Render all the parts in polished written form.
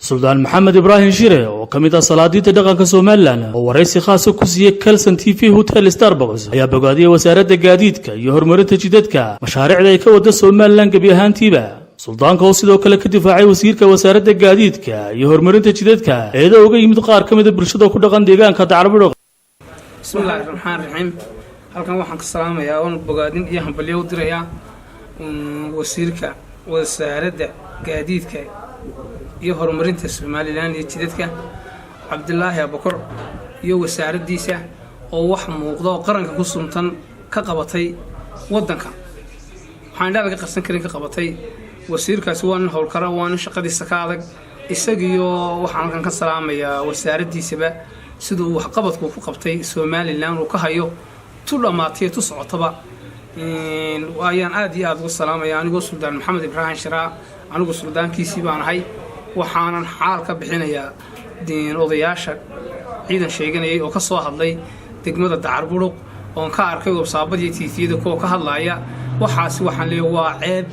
Suldaan Maxamed Ibraahim Shire, oo ka mid ah salaadiinta dhaqanka Somaliland, oo waraysi khaasa ku siiyey Kelson TV Hotel Starbox, ayaa bogaadiyey Wasaaradda Gaadiidka iyo Horumarinta Jidadka mashaariicda ay ka wada Somaliland gebi ahaantiiba. Suldaanka oo sidoo kale ka difaacay wasiirka Wasaaradda Gaadiidka iyo Horumarinta Jidadka eedo uga yimid qaar ka mida bulshada ku dhaqan deegaanka Dacarbudhuq. Bismillahi raxmaan raxiim. Halkan waxaan ka salaamayaa oon bogaadin iyo hambalyo u dirayaa wasiirka Wasaaradda Gaadiidka iyo Horumarinta Somaliland iyo Jidadka, Cabdilaahi Abakor, iyo wasaaraddiisa oo wax muuqda oo qaranka ku suntan ka qabatay waddanka, waxaan indhaa laga qarsan karin ka qabatay. Wasiirkaasi waa nin howlkara, waa nin shaqadiisa ka adag. Isagiyo waxaan halkan ka salaamayaa wasaaraddiisaba siduu waxqabadku ku qabtay Somaliland uu ka hayo, tu dhammaatay, tu socotaba, ayaan aad iyo aada uga salaamaya. Anigoo Suldaan Maxamed Ibraahim Shiraa, anigu suldaankiisii baan ahay. Waxaanan xaal ka bixinayaa odayaasha ciidan sheeganayay oo ka soo hadlay degmada Dacarburuq, oon ka arkay websaabadiiyo TV-yada kuwa ka hadlaaya. Waxaasi waxaan leeyahay waa ceeb,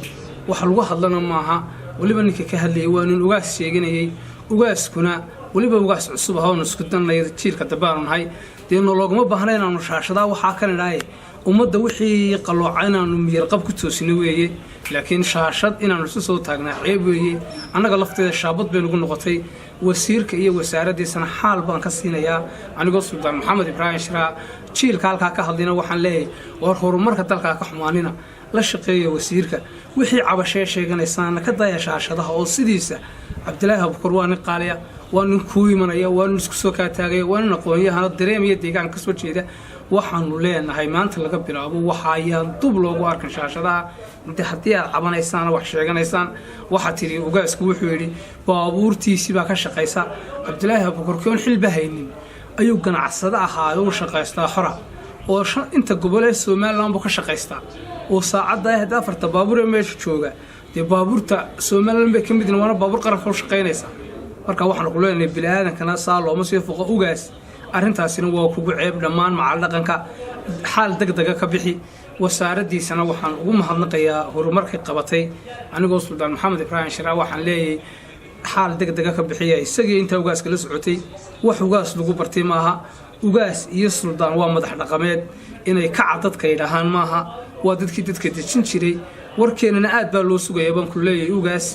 wax lagu hadlana maaha. Weliba ninka ka hadlayay waa nin ugaas sheeganayay, ugaaskuna weliba ugaas cusub ah oonu isku dannay, jiilka dambaanu nahay. Dee noloogama baahna inaanu shaashadaa waxaa kan idhaaye. Ummadda wixii qalooca inaanu miyarqab ku toosino weeye, laakiin shaashad inaanu isu soo taagnaa ceeb weeye. Annaga lafteeda shaabad bay nagu noqotay. Wasiirka iyo wasaaraddiisana xaal baan ka siinayaa anigoo Suldaan Maxamed Ibraahim Shiraa. Jiilka halkaa ka hadlayna waxaan leeyahay: war horumarka dalkaa ka xumaanina, la shaqeeya wasiirka. Wixii cabashee sheeganaysaana ka daya shaashadaha. Oo sidiisa Cabdilaahi Abukar waa nin qaaliya, waa nin kuu imanaya, waa nin isku soo kaataagaya, waa nin aqoon-yahano dareemaya deegaanka kasoo jeeda. Waxaanu leenahay maanta laga bilaabo waxaayaan dub loogu arkan shaashadaha. Inta haddii aad cabanaysaan, wax sheeganaysaan, waxaa tidhi ugaasku wuxuu yidhi baabuurtiisii baa ka shaqaysa. Cabdilaahi Abukar koon xilba haynin ayuu ganacsado ahaa, u shaqaystaa xora oo inta gobolee Somaliland buu ka shaqaystaa. Oo saacadda hadda afarta baabuur ee meesha jooga dee baabuurta Somaliland bay ka mid yihiin, waana baabuur qaranka u shaqaynaysa. Marka waxaanu ku leenahay bini-aadankana saa looma sii foqo. Ugaas, arrintaasina waa kugu ceeb. Dhammaan macal dhaqanka xaal deg dega ka bixi. Wasaaraddiisana waxaan ugu mahadnaqayaa horumarkay qabatay. Anigoo Suldaan Maxamed Ibraahim Shiraa waxaan leeyahay xaal deg dega ka bixiya isagii intaa ugaaska la socotay. Wax ugaas lagu bartay maaha. Ugaas iyo suldaan waa madax dhaqameed, inay kaca dadka yidhaahaan maaha. Waa dadkii dadka dejin jiray. Warkeennana aad baa loo sugaya baan ku leeyahay ugaas,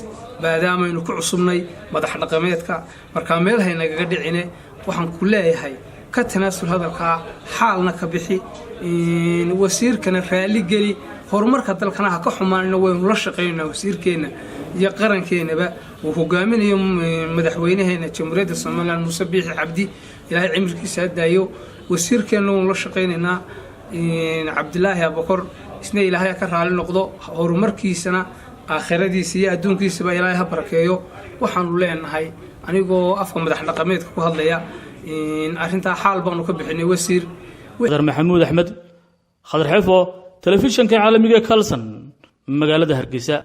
maadaamaynu ku cusubnay madax dhaqameedka. Markaa meel haynagaga dhicine, waxaan ku leeyahay ka tanaasul hadalkaa, xaalna ka bixi, wasiirkana raalli geli, horumarka dalkana ha ka xumaanina. Waynu la shaqaynaynaa wasiirkeenna iyo qarankeenaba uu hogaaminayo madaxweynaheena Jamhuuriyadda Somaliland, Muuse Biixi Cabdi, Ilaahay cimrigiisa ha daayo. Wasiirkeenna waynu la shaqaynaynaa, Cabdilaahi Abakor, isna Ilaahay ha ka raali noqdo, horumarkiisana aakhiradiisa iyo adduunkiisaba Ilaahay ha barakeeyo. Waxaanu leenahay anigoo afka madax dhaqameedka ku hadlaya, arrintaa xaal baanu ka bixinay, wasiir. Khadar Maxamuud Axmed, Khadar Xefo, telefishanka caalamiga ee Kalson, magaalada Hargeysa.